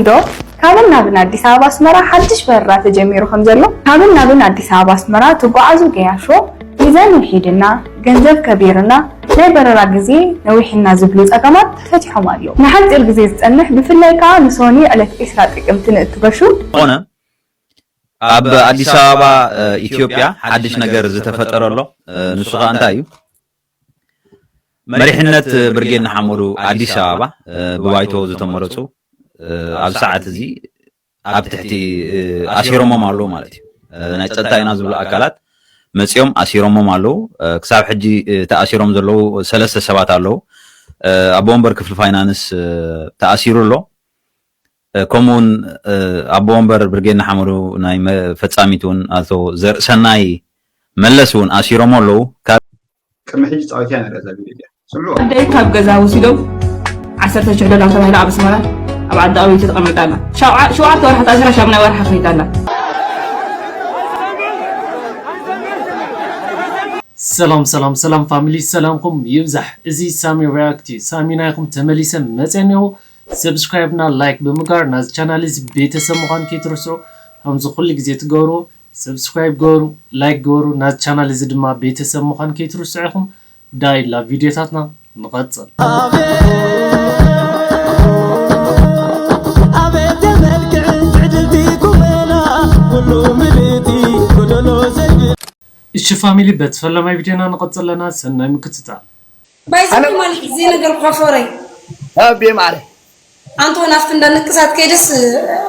ዶ ካብን ናብን ኣዲስ ኣበባ ኣስመራ ሓድሽ በረራ ተጀሚሩ ከም ዘሎ፣ ካብን ናብን ኣዲስ ኣበባ ኣስመራ ትጓዓዙ ገያሾ፣ ሚዛን ውሒድና፣ ገንዘብ ከቢርና፣ ናይ በረራ ግዜ ነዊሕና ዝብሉ ጸገማት ተፈቲሖም ኣለዉ። ንሓጺር ግዜ ዝጸንሕ፣ ብፍላይ ከኣ ንሶኒ ዕለት ዕስራ ጥቅምቲ ንእትገሹ። ኾነ ኣብ ኣዲስ ኣበባ ኢትዮጵያ ሓድሽ ነገር ዝተፈጠረ ኣሎ። ንሱ ከዓ እንታይ እዩ? መሪሕነት ብርጌድ ንሓመዱ ኣዲስ ኣበባ ብባይቶ ዝተመረፁ ኣብ ሰዓት እዚ ኣብ ትሕቲ ኣሲሮሞም ኣለዉ ማለት እዩ። ናይ ፀጥታ ኢና ዝብሉ ኣካላት መፂኦም ኣሲሮሞም ኣለዉ። ክሳብ ሕጂ ተኣሲሮም ዘለዉ ሰለስተ ሰባት ኣለዉ። ኣቦ ወንበር ክፍሊ ፋይናንስ ተኣሲሩ ኣሎ። ከምኡውን ኣቦ ወንበር ብርጌድ ንሓመዱ ናይ ፈፃሚት እውን ኣቶ ዘርእሰናይ መለስ እውን ኣሲሮሞ ኣለዉ። ካብ ቅድሚ ሕጂ ፃዊትያ ነረ እዛ ቪድዮ እዚኣ ስምዑ። ኣደይ ካብ ገዛ ወሲዶም ዓሰርተ ሽሕ ዶላር ተባሂላ ኣብ ኣስመራ ኣብ ዓዲ ኣበይቲ ተቐሚጣ ኣላ። ሸውዓ- ሸውዓተ ወርሒ ተኣሲራ ሻሙናይ ወርሓ ከይዳ ኣላ። ሰላም ሰላም ሰላም ፋሚሊ ሰላምኩም ይብዛሕ። እዚ ሳሚ ሪያክት እዩ። ሳሚ ናይኩም ተመሊሰ መፅአ እኒኦ። ሰብስክራይብ እና ላይክ ብምግባር ናዚ ቻናል እዚ ቤተሰብ ምኳን ከይትርስዑ። ከምዚ ኩሉ ግዜ ትገብርዎ ሰብስክራይብ ገበሩ፣ ላይክ ገበሩ። ናዚ ቻናል እዚ ድማ ቤተሰብ ምኳን ከይትርስዑ ኢኩም። ዳይ ላብ ቪድዮታትና ንቐፅል። ኣቤት የመልክዕን ትዕድልቲ ቁመና ኩሉ ምልእቲ ጎደሎ ዘይብል እሺ ፋሚሊ በቲ ፈለማይ ቪድዮና ንቐፅል ኣለና። ሰናይ ምክትታል። ባይዘ ማለት እዚ ነገር ኮፈረይ ኣቤ ማረ ኣንቶ ናፍቲ እንዳ ንቅሳት ከይድስ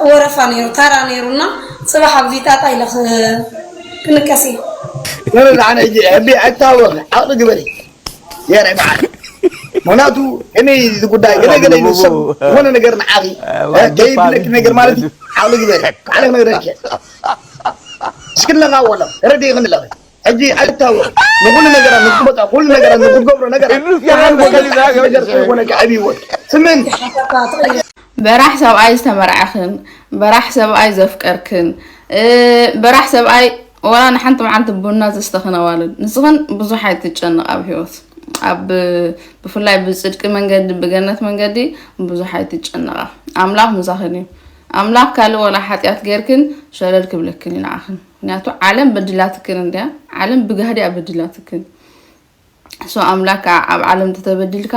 ወረፋ ነይሩ ታራ ነይሩና ጽባሕ ኣብዚ ጣጣ ኢለ ክንቀስ እዩ ወረ ኣነ እጂ ኣቤ ኣታወር ዓቕሊ ግበሪ የረ ማረ ምክንያቱ እኔ እዚ ጉዳይ ገለ ገለ ይሉ ሰብ ዝኾነ ነገር ንዓኺ ከይብለኪ ነገር ማለት እዩ ዓቕሊ ግበሪ ዓቕሊ ክነግረኪ እስክለኻ ወላ ረዲ ክንለኺ ሕጂ ኣይታወቅ ንኩሉ ነገራት ንክትመጣ ኩሉ ነገራት ንክትገብሮ ነገራት ነገር ዘይኮነካ ኣብ ህይወት ስምን በራሕ ሰብኣይ ዝተመርዐኽን በራሕ ሰብኣይ ዘፍቀርክን እ በራሕ ሰብኣይ ወላ ንሓንቲ መዓልቲ ቡና ዘስተኽን ኣዋልድ ንስኽን ብዙሕ ኣይትጨነቕ ኣብ ህይወት ኣብ ብፍላይ ብፅድቂ መንገዲ ብገነት መንገዲ ብዙሕ ኣይትጨነቓ ኣምላኽ ምሳኽን እዩ ኣምላኽ ካልእ ወላ ሓጢኣት ጌርክን ሸለል ክብለክን እዩ ንዓኽን ምክንያቱ ዓለም በዲላትክን እንድያ ዓለም ብጋህዲ እያ በዲላትክን so ኣምላክ ከዓ ኣብ ዓለም ተተበዲልካ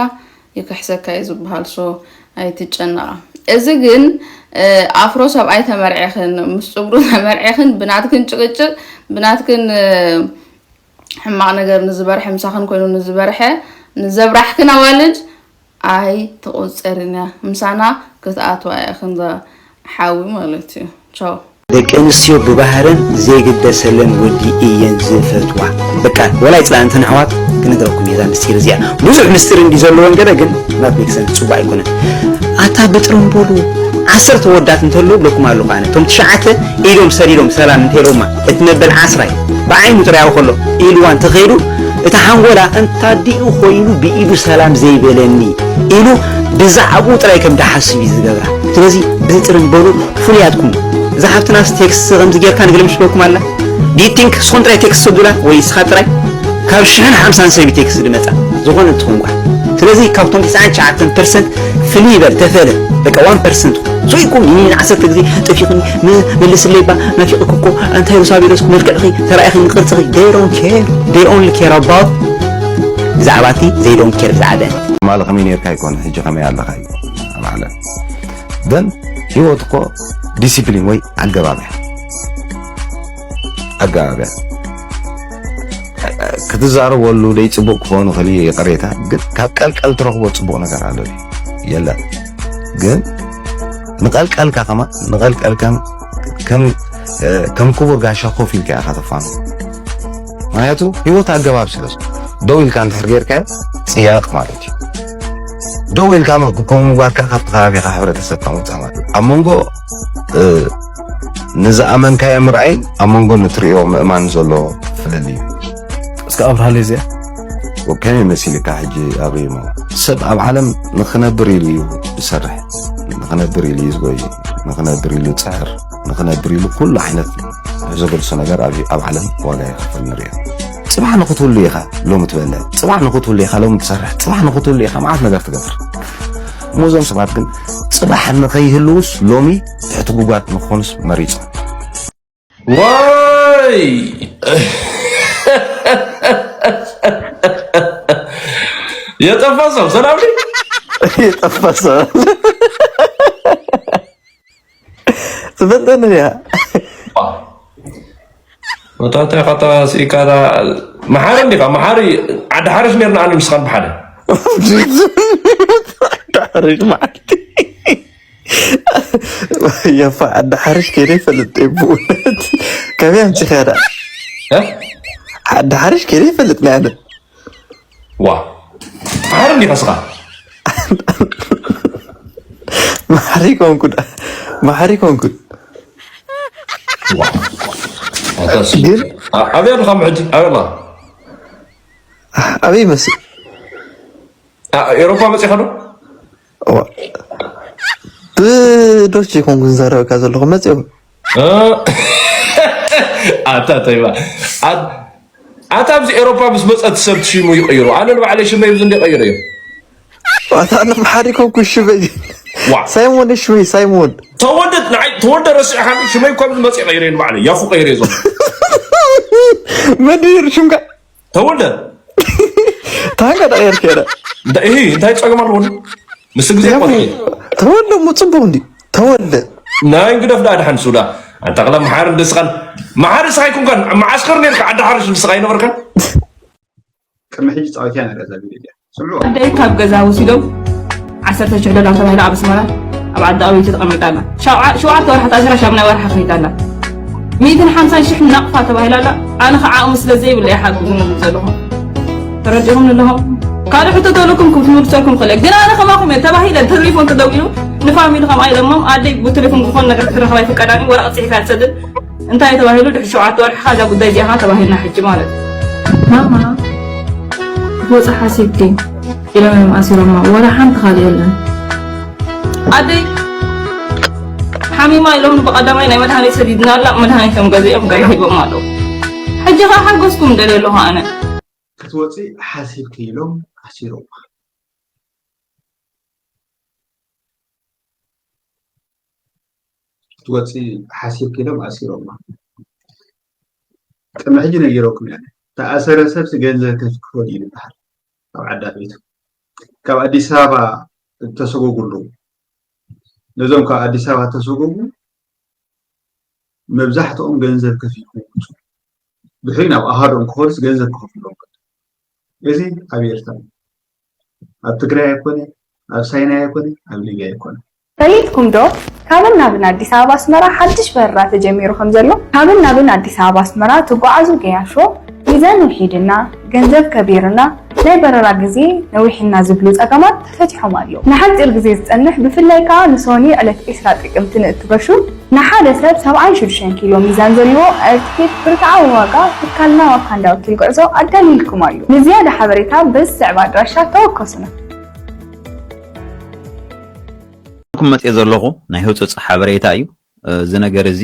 ይክሕሰካ እዩ ዝበሃል so ኣይትጨነቃ እዚ ግን ኣፍሮ ሰብኣይ ተመርዒኽን ምስ ፅጉሩ ተመርዒኽን ብናትክን ጭቅጭቅ ብናትክን ሕማቕ ነገር ንዝበርሐ ምሳኽን ኮይኑ ንዝበርሐ ንዘብራሕክን ኣዋልድ ኣይትቑጸርን እያ ምሳና ክትኣትዋ እያ ከምዛ ሓዊ ማለት እዩ ቻው። ደቂ ኣንስትዮ ብባህረን ዘይግደሰለን ወዲ እየን ዝፈትዋ በቃ ወላ ይፅላእ እንተን ኣሕዋት ክነግረኩም እየ እዛ ምስጢር እዚኣ ብዙሕ ምስጢር እንዲ ዘለወን ገለ ግን ናብ ቤተሰብ ፅቡቅ ኣይኮነን ኣታ ብጥርምቦሉ ዓሰርተ ወዳት እንተሎ ብለኩም ኣለኹ ኣነ እቶም ትሽዓተ ኢዶም ሰዲዶም ሰላም እንተኢሎማ እቲ መበል ዓስራይ ብዓይኑ ጥራይ ከሎ ኢልዋ እንተኸይዱ እቲ ሓንጎላ እንታዲኡ ኮይኑ ብኢዱ ሰላም ዘይበለኒ ኢሉ ብዛዕብኡ ጥራይ ከም ድሓስብ እዩ ዝገብራ ስለዚ ብጥርምቦሉ ፍሉያትኩም እዛ ሓብትናስ ቴክስት ከምዚ ጌርካ ንግልምሽ በልኩም ኣላ ዲቲንክ ስኹም ጥራይ ቴክስት ሰዱላ ወይ ስኻ ጥራይ ካብ ሽሕን ሓምሳን ሰብ ቴክስት ድመጻ ዝኾነ ትኹን ጓል ስለዚ ካብቶም ትስዓን ትሽዓተን ፐርሰንት ፍልይ ይበል ተፈለ በቃ ዋን ፐርሰንት ሶይኩም ይኒ ዓሰርተ ግዜ ጠፊቕኒ መልስለይ ባ ናፊቕኩ እኮ እንታይ ሩሳቤሎስ መልክዕኺ ተራኢኺ ንቅርፅኺ they don't care they only care about ብዛዕባቲ they don't care ብዛዕበን ማለ ከመይ ኔርካ ይኮነ ሕጂ ከመይ ኣለኻ እዩ ኣብ ዓለም ግን ህይወት እኮ ዲሲፕሊን ወይ ኣገባብ እያ ኣገባብ እያ ክትዛረበሉ ደይ ፅቡቅ ክኾኑ ክእል ይቅሬታ ግን ካብ ቀልቀል ትረኽቦ ፅቡቅ ነገር ኣሎ የለን ግን ንቀልቀልካ ከማ ንቀልቀልካ ከም ክቡር ጋሻ ኮፍ ኢልካ ኢኻ ተፋኑ ምክንያቱ ህይወት ኣገባብ ስለ ደው ኢልካ እንድሕር ጌርካዮ ጽያቕ ማለት እዩ ደው ኢልካ ከምኡ ምግባርካ ካብቲ ከባቢኻ ሕብረተሰብካ ምውፃእ ማለት እዩ ኣብ መንጎ ንዝኣመንካዮ ምርኣይን ኣብ መንጎ ንትርእዮ ምእማን ዘሎ ፍልልይ እዩ እስከ ኣብርሃለይ እዚኣ ከመይ መሲልካ ሕጂ ኣብሪሞ ሰብ ኣብ ዓለም ንክነብር ኢሉ እዩ ዝሰርሕ ንክነብር ኢሉ እዩ ዝጎይ ንክነብር ኢሉ ይፅዕር ንክነብር ኢሉ ኩሉ ዓይነት ንሕዞ ገልሶ ነገር ኣብ ኣብ ዓለም ዋጋ ይኸፈል ንሪኦ። ፅባሕ ንክትህሉ ኢኻ ሎሚ ትበልዕ፣ ፅባሕ ንክትህሉ ኢኻ ሎሚ ትሰርሕ፣ ፅባሕ ንክትህሉ ኢኻ መዓት ነገር ትገብር። እሞ እዞም ሰባት ግን ጽባሕ ንኸይህልዉስ ሎሚ ትሕቲ ጉጓት ንክኾኑስ መሪጾም። ዋይ! የጠፋ ሰብ ሰላም ድዩ? የጠፋ ሰብ ትፈልጠኒ እያ። ወጣታ ካታ ሲካራ መሓሪ እንዲኻ መሓሪ ዓዲ ሓረሽ ነርና ኣነ ምስኻን ብሓደ ዓዲ ሓረሽ መዓልቲ የፋ ዓዲ ሓረሽ ከይደ ይፈልጥ እየ ብእውነት። ከመይ ኣምፂኻ ዳ እ? ዓዲ ሓረሽ ከይደ ይፈልጥ ናይ ኣነ ዋ መሓሪ እንዲኻ ስኻ ማሕሪ ኮንኩ ዳ ማሕሪ ኮንኩ ግን ኣበይ ኣለኻ ሕጂ ኣበይ ኣለኻ ኣበይ ይመስል ኤሮፓ መፂኻ ዶ ብዶች ይኮንኩ ዝዛረበካ ዘለኹ መፅኦም ኣታ ተይባ ኣታ ኣብዚ ኤሮፓ ምስ መፀት ሰብ ሽሙ ይቀይሩ ኣነ ንባዕለይ ሽመይ ብዚ እንደ ቀይሩ እዮም ኣታ ኣነ ማሕሪ ኮንኩ ሽመይ ሳይሞን ሽመይ ሳይሞን ተወልደ ንዓይ ተወልደ ረሲዕካ ሽመይ እኳ ብዝመፅእ ቀይረ ንባዕለ ያፉ ቀይረ እዞም መን እዩ ሽምካ ተወልደ ታንካ ዳየር ከረ እንታይ ጸገም ኣለዎ ምስ ግዜ ቆ ተወልደ እሞ ፅቡቅ እንዲ ተወልደ ናይ ግደፍ ዳ ድሓን ሱዳ ኣንታ ክላ መሓር እንደስኻን መሓር ስኻ ይኩንካን መዓስከር ነርካ ዓዲ ሓርሽ ንስኻ ይነበርካን ቅድሚ ሕጂ ፃወትያ ነረ እዛ ቪድዮ እዚኣ ስምዑ ኣደይ ካብ ገዛ ወሲዶም ዓሰርተ ሽሕ ዶላር ተባሂላ ኣብ ኣስመራ ኣብ ዓዲ ኣበይቲ ተቐሚጣ ኣላ። ሸውዓ- ሸውዓተ ወርሒ ተኣሲራ ሻሙናይ ወርሒ ከፊታ ኣላ። ሚእትን ሓምሳን ሽሕ ናቕፋ ተባሂላ ኣላ። ኣነ ከዓ ዓቕሚ ስለ ዘይብለይ ሓግዙኒ ዝብል ዘለኹ ተረዲኹም ኣለኹም። ካልእ ሕቶ ተለኩም ክትምልሰልኩም ክእለ ግን ኣነ ከማኹም እየ ተባሂለ ተሌፎን ተደዊሉ ንፋሚሊ ከምኣ ኢሎሞም ኣደይ ብቴሌፎን ዝኾነ ነገር ክትረኽባ ይፍቀዳኒ ወረቐት ፅሒፋ ትሰድድ እንታይ ተባሂሉ ድሕሪ ሸውዓተ ወርሒ ከዛ ጉዳይ እዚኣ ከዓ ተባሂልና ሕጂ ማለት እዩ። ማማ ክትወፂ ሓሲብኪ ኢሎም እዮም ኣሲሮማ ወላ ሓንቲ ካልእ የለን። ኣደይ ሓሚማ ኢሎም ብቀዳማይ ናይ መድሃኒት ሰዲድና ኣላ መድሃኒቶም ገዚኦም ገለ ሂቦም ኣለዉ። ሕጂ ከዓ ሓጎስኩም ደልየ ኣለኹ ኣነ። ክትወፂ ሓሲብኪ ኢሎም ኣሲሮማ። ክትወፂ ሓሲብኪ ኢሎም ኣሲሮማ። ቅድሚ ሕጂ ነጊረኩም እያ። ተኣሰረ ሰብሲ ገንዘብ ከፍ ክፈል እዩ ዝበሃል ኣብ ዓዳ ቤቱ። ካብ ኣዲስ ኣበባ ተሰጎጉ ኣለዉ። ነዞም ካብ ኣዲስ ኣበባ ተሰጎጉ መብዛሕትኦም ገንዘብ ከፊልኩም ውፁ። ድሕሪ ናብ ኣሃዶም ክኸዱስ ገንዘብ ክኸፍሎም። እዚ ኣብ ኤርትራ ኣብ ትግራይ ኣይኮነ ኣብ ሳይናይ ኣይኮነ ኣብ ሊብያ ኣይኮነ ፈሊጥኩም ዶ? ካብን ናብን ኣዲስ ኣበባ ኣስመራ ሓድሽ በረራ ተጀሚሩ ከም ዘሎ። ካብን ናብን ኣዲስ ኣበባ ኣስመራ ትጓዓዙ ገያሾ፣ ሚዛን ውሒድና፣ ገንዘብ ከቢርና፣ ናይ በረራ ግዜ ነዊሕና ዝብሉ ጸገማት ተፈቲሖም ኣለዉ። ንሓጺር ግዜ ዝጸንሕ ብፍላይ ከኣ ንሶኒ ዕለት ዕስራ ጥቅምቲ ንእትበሹ ንሓደ ሰብ ሰብዓን ሽዱሽተን ኪሎ ሚዛን ዘለዎ ኤርትኬት ብርትዓዊ ዋጋ ትካልና ዋካንዳ ወኪል ጉዕዞ ኣዳልይልኩም ኣሎ። ንዝያዳ ሓበሬታ በዚ ዝስዕብ ኣድራሻ ተወከሱና። ክመፅእ ዘለኹ ናይ ህፁፅ ሓበሬታ እዩ። እዚ ነገር እዚ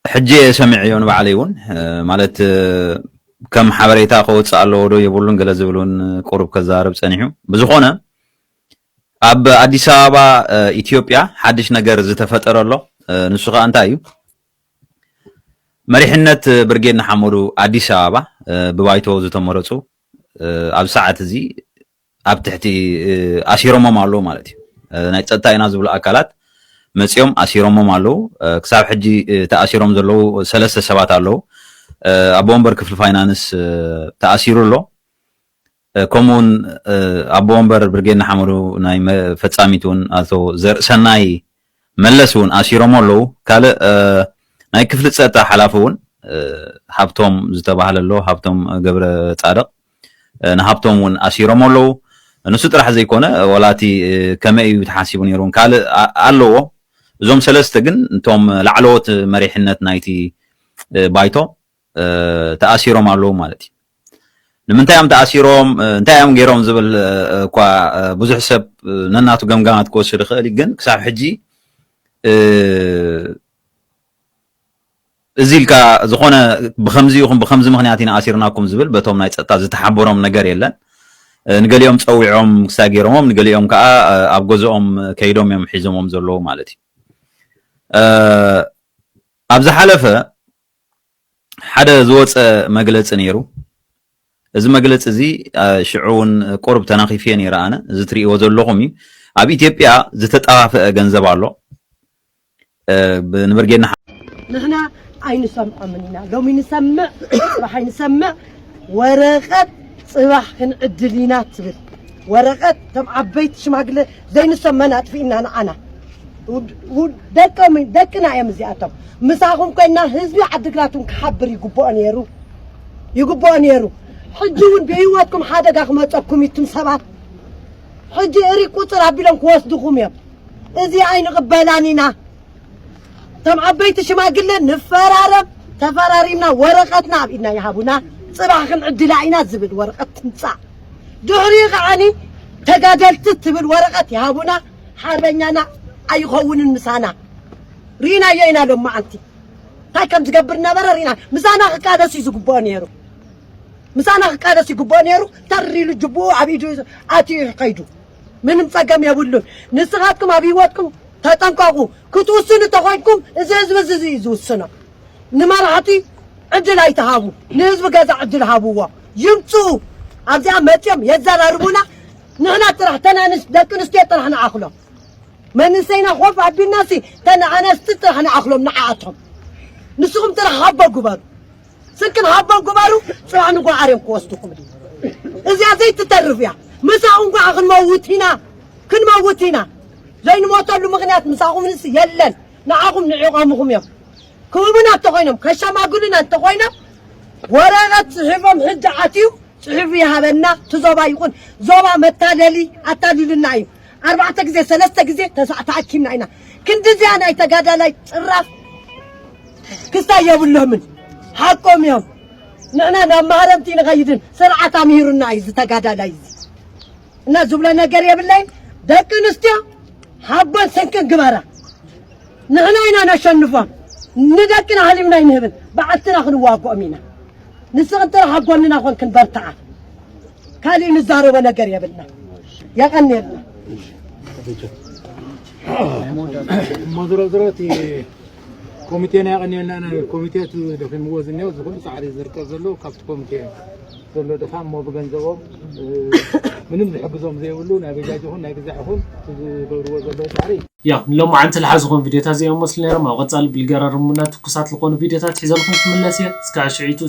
ሕጂ እየ ሰሚዐዮ ንባዕለይ እውን ማለት ከም ሓበሬታ ከወፅእ ኣለዎ ዶ የብሉን ገለ ዝብል እውን ቁሩብ ከዛርብ ፀኒሑ። ብዝኾነ ኣብ ኣዲስ ኣበባ ኢትዮጵያ ሓድሽ ነገር ዝተፈጠረ ኣሎ። ንሱ ከዓ እንታይ እዩ? መሪሕነት ብርጌድ ንሓመዱ ኣዲስ ኣበባ ብባይቶ ዝተመረፁ ኣብ ሰዓት እዚ ኣብ ትሕቲ ኣሲሮሞም ኣለዉ ማለት እዩ። ናይ ፀጥታ ኢና ዝብሉ ኣካላት መፂኦም ኣሲሮሞም ኣለዉ። ክሳብ ሕጂ ተኣሲሮም ዘለዉ ሰለስተ ሰባት ኣለዉ። ኣቦ ወንበር ክፍሊ ፋይናንስ ተኣሲሩ ኣሎ። ከምኡውን ኣቦ ወንበር ብርጌድ ንሓመዱ ናይ ፈፃሚት እውን ኣቶ ዘርእሰናይ መለስ እውን ኣሲሮም ኣለዉ። ካልእ ናይ ክፍሊ ፀጥታ ሓላፊ እውን ሃብቶም ዝተባህለ ኣሎ፣ ሃብቶም ገብረ ፃድቕ ንሃብቶም እውን ኣሲሮም ኣለዉ። ንሱ ጥራሕ ዘይኮነ ወላቲ ከመይ እዩ ተሓሲቡ ነይሩ እውን ካልእ ኣለዎ። እዞም ሰለስተ ግን እቶም ላዕለዎት መሪሕነት ናይቲ ባይቶ ተኣሲሮም ኣለዉ ማለት እዩ። ንምንታይ እዮም ተኣሲሮም እንታይ እዮም ገይሮም ዝብል እኳ ብዙሕ ሰብ ነናቱ ገምጋማት ክወስድ ይኽእል እዩ። ግን ክሳብ ሕጂ እዚ ኢልካ ዝኾነ ብኸምዚ ይኹን ብኸምዚ ምኽንያት ኢና ኣሲርናኩም ዝብል በቶም ናይ ፀጥታ ዝተሓበሮም ነገር የለን። ንገሊኦም ጸዊዖም ክሳብ ገይሮሞም፣ ንገሊኦም ከዓ ኣብ ገዝኦም ከይዶም እዮም ሒዞሞም ዘለዉ ማለት እዩ። ኣብ ዝሓለፈ ሓደ ዝወፀ መግለፂ ነይሩ። እዚ መግለፂ እዚ ሽዑ እውን ቁሩብ ተናኺፍየ ነይረ ኣነ። እዚ ትርእይዎ ዘለኹም እዩ። ኣብ ኢትዮጵያ ዝተጠፋፍአ ገንዘብ ኣሎ። ንብርጌድ ንሓ- ንሕና ኣይንሰምዖምን ኢና። ሎሚ ንሰምዕ፣ ፅባሕ ኣይንሰምዕ። ወረቐት ፅባሕ ክንዕድል ኢና ትብል። ወረቐት ከም ዓበይቲ ሽማግለ ዘይንሰመን ኣጥፊእና ንዓና። ደቅና እዮም እዚኣቶም። ምሳኹም ኮይና ህዝቢ ዓድግራት እውን ክሓብር ይግብኦ ነይሩ። ይግብኦ ነይሩ። ሕጂ እውን ብህይወትኩም ሓደጋ ክመፀኩም እዩ እቱም ሰባት። ሕጂ እሪ ቁፅር ኣቢሎም ክወስድኹም እዮም። እዚ ኣይንቕበላን ኢና። እቶም ዓበይቲ ሽማግለ ንፈራረም፣ ተፈራሪምና ወረቐትና ኣብ ኢድና ይሃቡና፣ ፅባሕ ክንዕድላ ኢና ዝብል ወረቐት ትምፃእ። ድሕሪኡ ከዓኒ ተጋደልቲ ትብል ወረቐት ይሃቡና፣ ሓርበኛና ኣይኸውንን ምሳና። ርኢናዮ ኢና ሎማዓንቲ እንታይ ከም ዝገብር ነበረ ርኢና። ምሳና ክቃለስ እዩ ዝግብኦ ነይሩ። ምሳና ክቃለስ ይግብኦ ነይሩ። ተር ኢሉ ጅብኡ ኣብ ኢዱ ኣትዩ እዩ ከይዱ። ምንም ፀገም የብሉን። ንስኻትኩም ኣብ ህይወትኩም ተጠንቀቑ። ክትውስኑ ተኾይንኩም እዚ ህዝቢ እዚ እዩ ዝውስኖ። ንመራሕቲ ዕድል ኣይትሃቡ። ንህዝቢ ገዛ ዕድል ሃብዎ። ይምፅኡ። ኣብዚኣ መፅዮም የዘራርቡና። ንሕና ጥራሕ ተናንስ ደቂ ኣንስትዮ ጥራሕ ንኣኽሎም። መንእሰይና ኮፍ ኣቢልናሲ ተን ኣነስቲ ጥራሕ ንኣኽሎም ንዓኣቶም። ንስኹም ጥራሕ ሃቦ ግበሩ። ስክን ሃቦ ግበሩ። ፅባሕ ንጎዓር እዮም ክወስድኹም። እዚኣ ዘይትተርፍ እያ። ምሳኹም ከዓ ክንመውት ኢና። ክንመውት ኢና። ዘይንሞተሉ ምኽንያት ምሳኹም ንስ የለን። ንዓኹም ንዒቖምኹም እዮም። ክህቡና እንተኾይኖም፣ ከሸማግሉና እንተኾይኖም፣ ወረቐት ፅሒፎም ሕጂ ኣትዩ ፅሑፍ ይሃበና። እቲ ዞባ ይኹን ዞባ መታለሊ ኣታሊሉና እዩ። ኣርባዕተ ግዜ ሰለስተ ግዜ ተሳ- ተኣኪብና ኢና። ክንድዚኣ ናይ ተጋዳላይ ጭራፍ ክስታይ የብሎምን። ሓቆም እዮም። ንሕና ናብ ማህረምቲ ንኸይድን ስርዓት ኣምሂሩና እዩ እዚ ተጋዳላይ እዚ። እና ዝብሎ ነገር የብለይን። ደቂ ኣንስትዮ ሓቦን ስንቅን ግበራ። ንሕና ኢና ነሸንፎም። ንደቅና ሃሊምና ኣይንህብን። በዓልትና ክንዋግኦም ኢና። ንስኽን ጥራሕ ኣብ ጎንና ኮንክን በርትዓ። ካሊእ ንዛረቦ ነገር የብልና። የቐንየልና። እሞ ዝሮ ዝሮ እቲ ኮሚቴ ናይ ቀኒዮና ኮሚቴ እቲ ደኺምዎ ዝኒኦ እዚ ኩሉ ፃዕሪ ዝርከብ ዘሎ ካብቲ ኮሚቴ ዘሎ ድኻ እሞ ብገንዘቦም ምንም ዝሕግዞም ዘይብሉ ናይ በጃጅ ይኹን ናይ ግዛዕ ይኹን ዝገብርዎ ዘለዉ ፃዕሪ ያ ንሎማዓንቲ ልሓዝኹም ቪድዮታት እዚኦም መስሉ ነይሮም። ኣብ ቀፃሊ ብልገራርሙና ትኩሳት ዝኾኑ ቪድዮታት ሒዘልኩም ክምለስ እየ። እስካዕ ሽዒቱ